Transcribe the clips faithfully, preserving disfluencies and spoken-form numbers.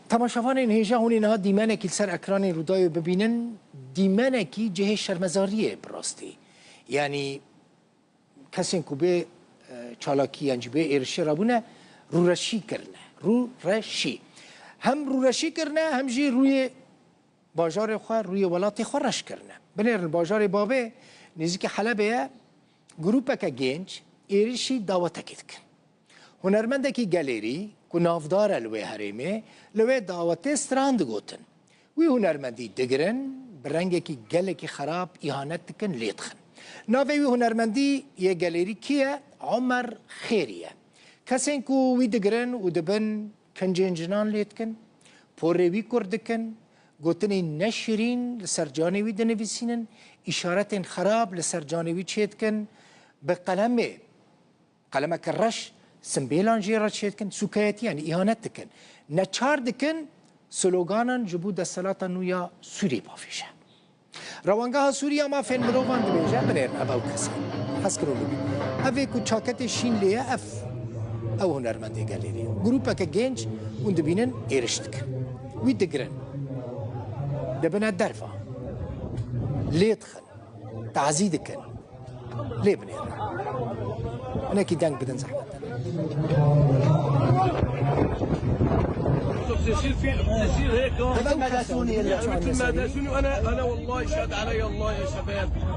Temaşevanên hêja hûn ê niha dîmenekî li ser ekranên Rûdayê bibînin, dîmenekî cihê şermezariyê bi rastî. Yanî kesên ku bê, e, çalakî yan jî bê êrişê re bûne, rûreşî kirine. Rûreşî. Hem rûreşî kirine hem jî rûyê bajarê xwe, rûyê welatê xwe reş kirine. Binêrin li bajarê Babê nêzîkî Helebê ye, grûpeke gênc êrişî dawetekê dikin. Hunermendekî gelêrî ku navdar e li wê herêmê, li wê dawetê stran digotin. Wî hunermendî digirin, bi rengekî gelekî xerab îhanet dikin, lê dixin. Navê wî hunermendî yê gelêrî kî ye? Omer Xêrî ye. Kesên ku wî digirin û dibin kincên jinan lê dikin, porê wî kurt dikin, gotinên neşirîn li ser canê wî dinivîsînin, îşaretên xerab li ser canê wî çêdikin, bi qelemê, qelemeke reş, simbêlan jê re çêdikin, sûkayetî, yanî îhanet dikin. Neçar dikin, sloganan ji bo desthilata nû ya Sûriyê bavêje. Rewangeha Sûrî ya Mafên Mirovan dibêje, binêrin ev ew kes e. Hezkirin wî. Ev ê ku çaketê şîn lê ye, ev, ew hunermendê gelêrî ye. Grûpeke gênc hûn dibînin êriş dikin. Wî digirin. Dibine derva. Lê dixin. Tazî dikin. Lê binêrin. Hinekî deng bidin zehmet.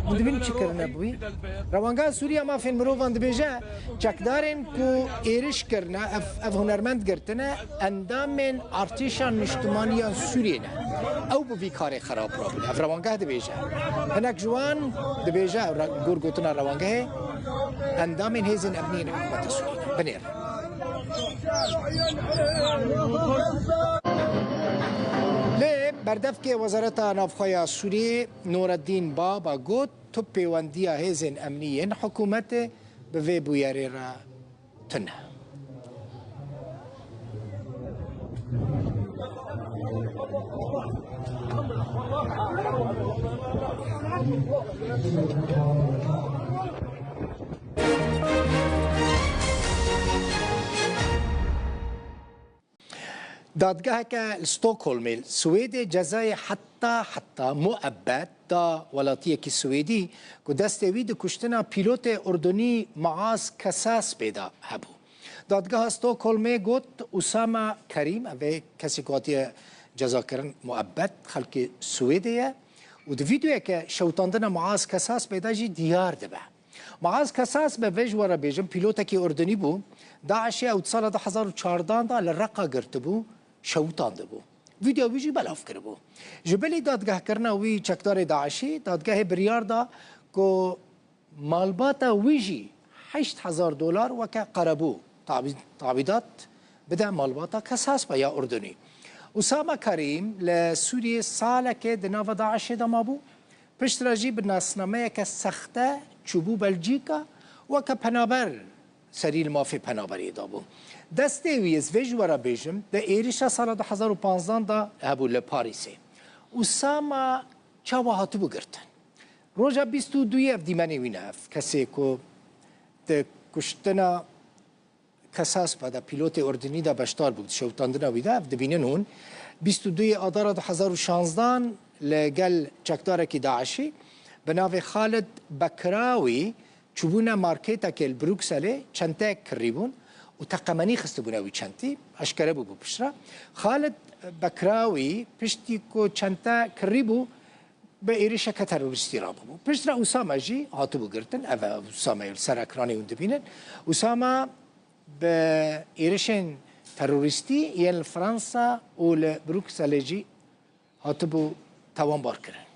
Hûn dibînin çi kirine bi wî? Rewangeha Sûrî ya Mafên Mirovan dibêje, çekdarên ku êriş kirine, ev, ev hunermend girtine, endamên Artêşa Niştimanî ya Sûriyê ne. Ew bi vî karê xerab rabûne. Ev rewangeh dibêje. Hinek ji wan dibêje, ew re-, gor gotina rewangehê, endamên hêzên emniyên hikûmeta Sûriyê ne. Binêr. Lê berdevkê Wezareta Navxwe ya Sûriyê Nureddîn Baba got, tu pêwendiya hêzên emnî yên hikûmetê bi vê bûyerê re tune. Dadgeheke li Stockholmê li Swêdê cezayê heta heta muebbet da welatiyekî Swêdî ku destê wî di kuştina pîlotê Urdunî Muaz Kesasbê de hebû. Dadgeha Stockholmê got, Usama Kerîm, ev ê kesê ku hatiye cezakirin muebbet, xelkê Swêdê ye û di vîdeoyeke şewitandina Muaz Kesasbê de jî diyar dibe. Muaz Kesasbe, vê ji we re bêjim, pîlotekî Urdunî bû. DAIŞê ew di sala du hezar û çardan de li Reqa girtibû, şewitandibû. Vîdeo wî jî belav kiribû. Ji bilî dadgehkirina wî çekdarê DAIŞî, dadgehê biryar da ku malbata wî jî heşt hezar dolar weke qerebû, tabî-, tabîdat bide malbata Kesasbe ya Urdunî. Usama Kerîm li Sûriyê salekê di nava DAIŞê de mabû. Piştre jî bi nasnameyeke sexte çûbû Belcîka, weke penaber serî li mafê penaberiyê dabû. Destê wî, ez vê ji we re bêjim, di êrişa sala du hezar û panzdan de hebû li Parîsê. Usama çawa hatibû girtin? Roja bîst û duyê ev dîmenê wî ne, ev kesê ku di kuştina Kesasbe de, pîlotê Urdunî de beşdar bû, di şewitandina wî de, ev dibînin hûn. Bîst û duyê Adara du hezar û şanzdan li gel çekdarekî DAIŞî bi navê Xalid Bekrawî çûbûne marketekê li Brukselê, çenteyek kirîbûn û teqemenî xistibûne wî çentî, eşkere bûbû piştre. Xalid Bekrawî piştî ku çente kirîbû, bi êrişeke terorîstî rabûbû. Piştre Usama jî hatibû girtin, ev e Usama ye li ser ekranê hûn dibînin. Usama bi êrişên terorîstî yên li Fransa û li Brukselê jî hatibû tawanbar kirin.